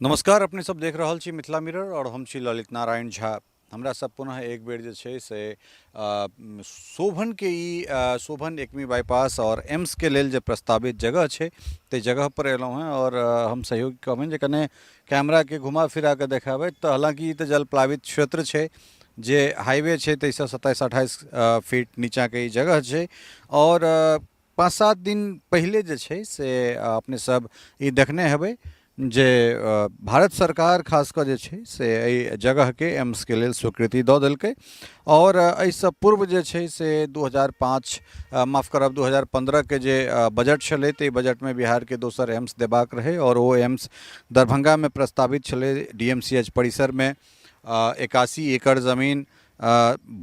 नमस्कार, अपने सब देख रहल छी मिथिला मिरर और हम छी ललित नारायण झा। हमरा सब पुनः एक बेर जे छै से शोभन के ई शोभन एकमी बाईपास और एम्स के लेल जे प्रस्तावित जगह छै ताहि जगह पर एलहुँ हेँ और हम सहयोगी कहबनि जे कने कैमरा के घुमा फिरा के देखाबथि। तऽ हालाँकि ई तऽ जलप्लावित क्षेत्र छै, जे हाईवे छै ताहिसँ 27-28 फीट नीचाँके ई जगह छै और 5-7 दिन पहिले जे छै से अपने सब ई देखने हेबै जे भारत सरकार खास कऽ जे छै से एहि जगहके एम्सके लेल स्वीकृति दऽ देलकै और एहिसँ पूर्व जे छै से 2005, माफ करब, 2015के जे बजट छलै ताहि बजटमे बिहारके दोसर एम्स देबाक रहै और ओ एम्स दरभंगामे प्रस्तावित छलै। डी एम सी एच परिसरमे 81 एकड़ जमीन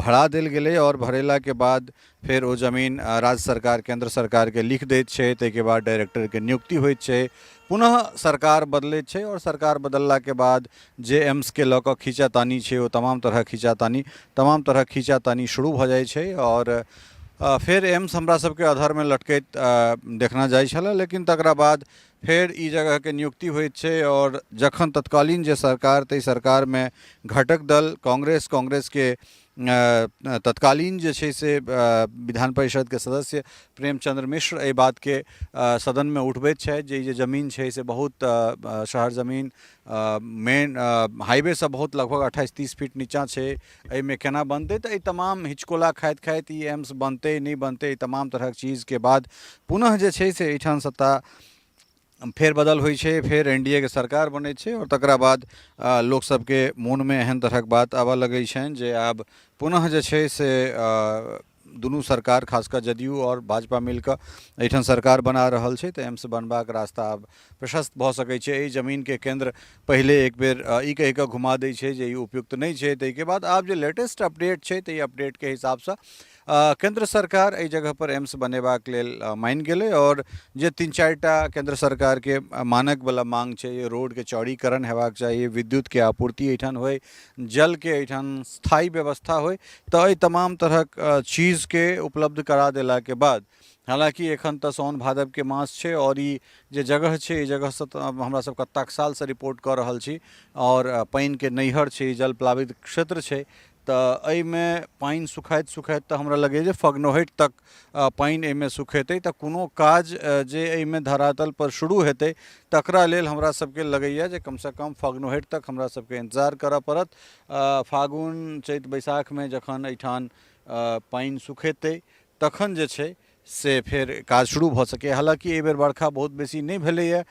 भरा देल गेलै आओर भरेलाके बाद फेर ओ जमीन राज्य सरकार केन्द्र सरकारके लिख दैत छै। ताहिके बाद डायरेक्टरके नियुक्ति होइत छै, पुनः सरकार बदलैत छै आओर सरकार बदललाके बाद जे एम्सके लऽ कऽ खींचातानी छै ओ तमाम तरहक खींचातानी शुरू भऽ जाइ छै आओर फेर एम्स हमरा सबके अधरमे लटकैत देखना जाइ छलै। लेकिन तकरा बाद फेर ई जगहके नियुक्ति होइत छै आओर जखन तत्कालीन जे सरकार, ताहि सरकारमे घटक दल कांग्रेस, कांग्रेसके तत्कालीन जे छै से विधान परिषदके सदस्य प्रेमचंद्र मिश्र एहि बातके सदनमे उठबैत छथि जे ई जे जमीन छै से बहुत शहर जमीन मेन हाईवेसँ बहुत लगभग 28-30 फीट नीचाँ छै, एहिमे केना बनतै? तऽ एहि तमाम हिचकोला खाइत खाइत ई एम्स बनतै नहि बनतै, एहि तमाम तरहक चीजके बाद पुनः जे छै से एहिठाम सत्ता फेर बदल होइ छै, फेर एन डी ए के सरकार बनै छै आओर तकरा बाद लोकसभके मोनमे एहन तरहक बात आबऽ लगै छनि जे आब पुनः जे छै से दुनू सरकार, खास कऽ जदयू आओर भाजपा मिल कऽ एहिठाम सरकार बना रहल छै, तऽ एम्स बनबाक रास्ता आब प्रशस्त भऽ सकै छै। एहि जमीनके केन्द्र पहिले एक बेर ई कहि कऽ घुमा दै छै जे ई उपयुक्त नहि छै। ताहिके बाद आब जे लेटेस्ट अपडेट छै, ताहि अपडेटके हिसाबसँ केन्द्र सरकार एहि जगहपर एम्स बनेबाक लेल मानि गेलै आओर जे 3-4 टा केन्द्र सरकारके मानकवला माँग छै, रोडके चौड़ीकरण हेबाक चाही, विद्युतके आपूर्ति एहिठाम होइ, जलके एहिठाम स्थायी व्यवस्था होइ, तऽ एहि तमाम तरहक चीजके उपलब्ध करा देलाके बाद, हालाँकि एखन तऽ साओन भादवके मास छै आओर ई जे जगह छै, एहि जगहसँ तऽ हमरा सब कतेक सालसँ रिपोर्ट कऽ रहल छी आओर पानिके नैहर छै, जल प्लावित क्षेत्र छै, तऽ एहिमे पानि सुखाइत सुखाइत तऽ हमरा लगैए जे फगनोहटि तक पानि एहिमे सुखेतै, तऽ कोनो काज जे एहिमे धरातलपर शुरू हेतै तकरा लेल हमरा सबके लगैए जे कमसँ कम फगनोहटि तक हमरा सबके इन्तजार करऽ पड़त। फागुन, चैत, बैसाखमे जखन एहिठाम पानि सुखेतै तखन जे छै से फेर काज शुरू भऽ सकैए। हालाँकि एहिबेर बरखा बहुत बेसी नहि भेलैए,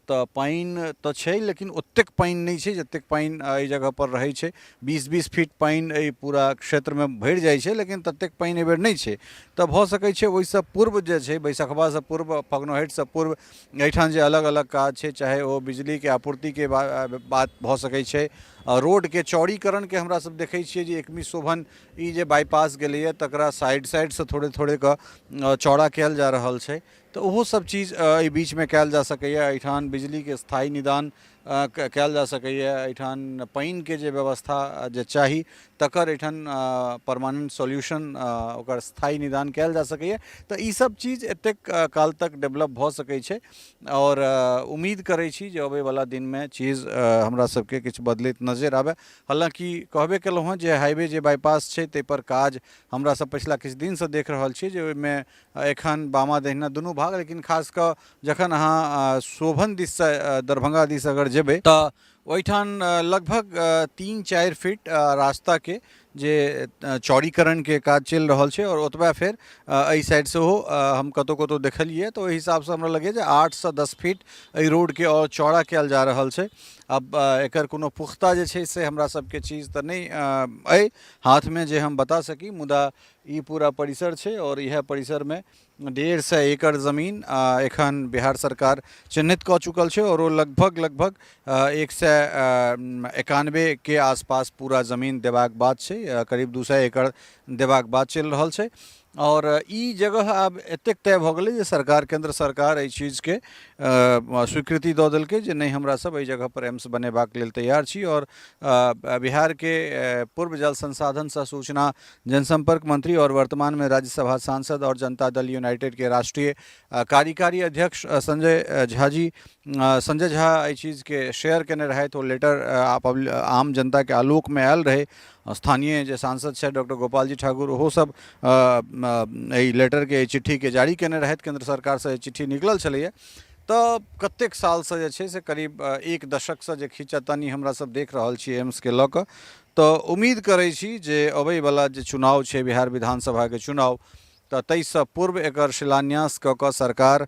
तऽ पानि तऽ छै लेकिन ओतेक पानि नहि छै जतेक पानि एहि जगहपर रहै छै। 20-20 फीट पानि एहि पूरा क्षेत्रमे भरि जाइ छै, लेकिन ततेक पानि एहिबेर नहि छै। तऽ भऽ सकै छै ओहिसँ पूर्व जे छै, बैसखबासँ पूर्व, फगनोहटिसँ पूर्व एहिठाम जे अलग अलग काज छै, चाहे ओ बिजलीके आपूर्तिके बात भऽ सकै छै, रोडके चौड़ीकरणके हमरा सब देखै छियै जे एकमी शोभन ई जे बाईपास गेलैए तकरा साइड साइडसँ थोड़े थोड़े कऽ चौड़ा कयल जा रहल छै, तऽ ओहो सब चीज एहि बीचमे कयल जा सकैए। एहिठाम बिजलीके स्थायी निदान कयल जा सकैए। एहिठाम पानिके जे व्यवस्था जे चाही तकर एहिठाम परमानेंट सॉल्यूशन, ओकर स्थायी निदान कयल जा सकैए। तऽ ई सब चीज एतेक काल तक डेवलप भऽ सकै छै आओर उम्मीद करै छी जे अबैवला दिनमे चीज हमरा सबके किछु बदलैत नजरि आबय। हालाँकि कहबे केलहुँ हँ जे हाईवे जे बाईपास छै ताहिपर काज हमरा सब पछिला किछु दिनसँ देख रहल छी जे ओहिमे एखन बामा दहिना दुनू भाग, लेकिन खास कऽ जखन अहाँ शोभन दिससँ दरभंगा दिस अगर जेबै तऽ ओहिठाम लगभग 3-4 फीट रास्ताके जे चौड़ीकरणके काज चलि रहल छै आओर ओतबा फेर एहि साइड सेहो हम कतहु कतहु देखलियै, तऽ ओहि हिसाबसँ हमरा लगैए जे 8सँ 10 फीट एहि रोडके आओर चौड़ा कयल जा रहल छै। आब एकर कोनो पुख्ता जे छै से हमरा सबके चीज तऽ नहि अइ हाथमे जे हम बता सकी, मुदा ई पूरा परिसर छै आओर इएह परिसरमे 150 एकड़ जमीन एखन बिहार सरकार चिन्हित कऽ चुकल छै आओर ओ लगभग लगभग 191के आसपास पूरा जमीन देबाक बात छै, करीब 200 एकड़ देबाक बात चलि रहल छै। आओर ई जगह आब एतेक तय भऽ गेलै जे सरकार, केन्द्र सरकार एहि चीजके स्वीकृति दऽ देलकै जे नहि, हमरा सब एहि जगहपर एम्स बनेबाक लेल तैयार छी। आओर बिहारके पूर्व जल संसाधन सह सूचना जनसंपर्क मंत्री और वर्तमान में राज्यसभा सांसद और जनता दल यूनाइटेड के राष्ट्रीय कार्यकारी अध्यक्ष संजय झा जी, संजय झा एहि चीजके शेयर केने रहथि। ओ लेटर आम जनताके आलोकमे आयल रहै। स्थानीय जे सांसद छथि डॉक्टर गोपालजी ठाकुर, ओहो सब एहि लेटरके, एहि चिट्ठीके जारी केने रहथि। केन्द्र सरकारसँ चिट्ठी निकलल छलैए। तऽ कतेक सालसँ जे छै से करीब एक दशकसँ जे खींचातानी हमरा सब देख रहल छी एम्सके लऽ कऽ, तऽ उम्मीद करै छी जे अबैवला जे चुनाव छै, बिहार विधानसभाके चुनाव, तऽ ताहिसँ पूर्व एकर शिलान्यास कऽ कऽ सरकार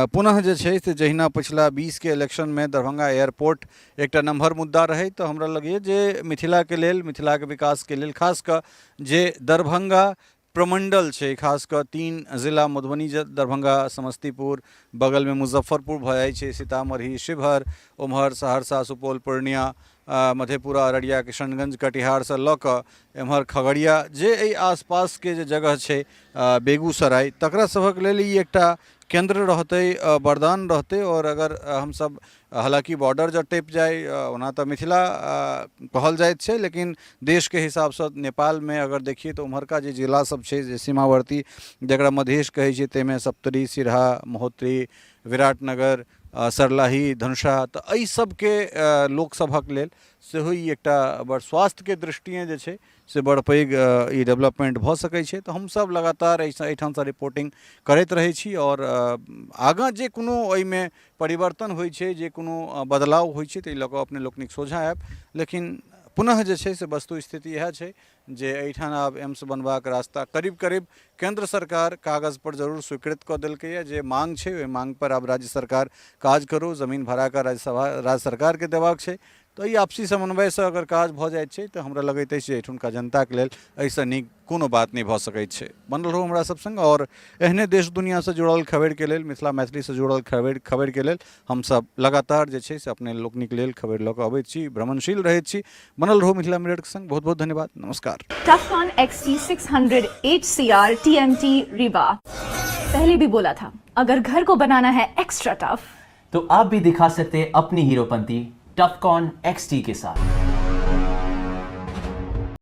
पुनः जे छै से जहिना पछिला 20के इलेक्शनमे दरभंगा एयरपोर्ट एकटा नम्हर मुद्दा रहै, तऽ हमरा लगैए जे मिथिलाके लेल, मिथिलाके विकासके लेल, खास कऽ जे दरभंगा प्रमण्डल छै, खास कऽ 3 जिला मधुबनी, दरभंगा, समस्तीपुर, बगलमे मुजफ्फरपुर भऽ जाइ छै, सीतामढ़ी, शिवहर, ओम्हर सहरसा, सुपौल, पूर्णिया, मधेपुरा, अररिया, किशनगञ्ज, कटिहारसँ लऽ कऽ एम्हर खगड़िया, जे एहि आसपासके जे जगह छै, बेगूसराय, तकरा सभक लेल ई एकटा केन्द्र रहतै, वरदान रहतै। आओर अगर हमसभ हालाँकि बॉर्डर जँ टपि जाइ, ओना तऽ मिथिला कहल जाइत छै, लेकिन देशके हिसाबसँ नेपालमे अगर देखिए तऽ ओम्हरका जे जिला सब छै, जे सीमावर्ती, जकरा मधेश कहै छै, ताहिमे सप्तरी, सिरहा, महोत्तरी, विराटनगर, सर्लाही, धनुषा, तऽ एहि सबके लोकसभक लेल सेहो ई एकटा बड़ स्वास्थ्यके दृष्टिए जे छै से बड़ पैघ ई डेवलपमेन्ट भऽ सकै छै। तऽ हमसभ लगातार एहिसँ एहिठामसँ रिपोर्टिंग करैत रहै छी आओर आगाँ जे कोनो एहिमे परिवर्तन होइ छै, जे कोनो बदलाव होइ छै, ताहि लऽ कऽ अपने लोकनिक सोझाँ आयब। लेकिन पुनः जे छै से वस्तु स्थिति इएह छै जे एहिठाम आब एम्स बनबाक रास्ता करीब करीब केन्द्र सरकार कागजपर जरूर स्वीकृत कऽ देलकैए। जे माँग छै, ओहि माँगपर आब राज्य सरकार काज करू, जमीन भरा कऽ राज्यसभा, राज्य सरकारके देबाक छै। तऽ एहि आपसी समन्वयसँ अगर काज भऽ जाइत छै तऽ हमरा लगैत अछि जे एहिठुनका जनताके लेल एहिसँ नीक कोनो बात नहि भऽ सकैत छै। बनल रहू हमरा सब सङ्ग आओर एहने देश दुनिआँसँ जुड़ल खबरिके लेल, मिथिला मैथिलीसँ जुड़ल खबरिके लेल हमसब लगातार जे छै से अपने लोकनिक लेल खबरि लऽ कऽ अबैत छी, भ्रमणशील रहैत छी। बनल रहू मिथिला मिररके सङ्ग। बहुत बहुत धन्यवाद, नमस्कार। Tufcon XT600 HCR TMT Rebar। पहले भी बोला था, अगर घर को बनाना है एक्स्ट्रा टफ तो आप भी दिखा सकते हैं अपनी हीरोपंती टफकॉन XT के साथ।